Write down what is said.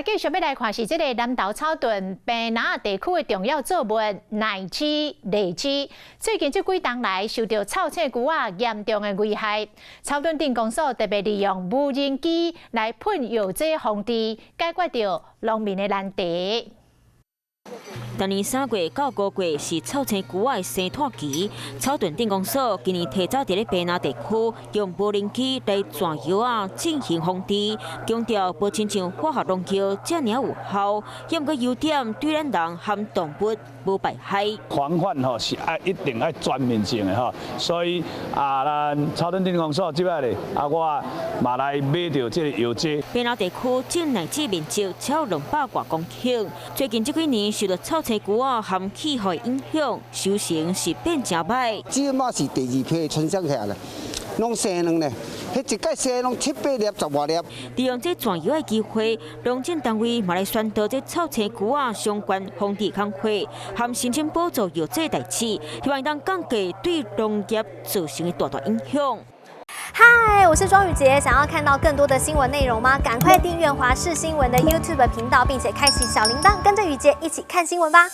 來繼續欲來看是這个南投草屯坪林地區的重要作物奶薊、荔枝，最近這幾冬來受著臭青龜仔嚴重的危害。草屯鎮公所特別利用無人機來噴藥劑防治，解決著農民的難題。逐年3月到5月是臭青龜仔的生湠期，草屯鎮公所今年提早佇咧坪林地區用無人機來湠藥仔進行防治，強調無親像化學農藥遮爾有效，猶閣優點對咱人和動物無排害。防範吼是愛一定愛全面性的吼，所以啊，咱草屯鎮公所這擺咧，啊我嘛來買著這个藥劑。坪林地區種奶薊面積超200外公頃，最近這幾年受著臭青龜仔和氣候影響，收成是變誠䆀。這馬是第二批春種起來，攏生卵咧，彼一擺生攏七八粒、十外粒。利用這湠藥的機會，農政單位嘛來宣導這臭青龜仔相關防治工作，和申請補助藥劑代志，希望當降低對農業造成的大大影響。嗨，我是莊宇傑，想要看到更多的新聞內容嗎？趕快訂閱華視新聞的 YouTube 頻道，並且開啟小鈴鐺，跟着宇傑一起看新聞吧。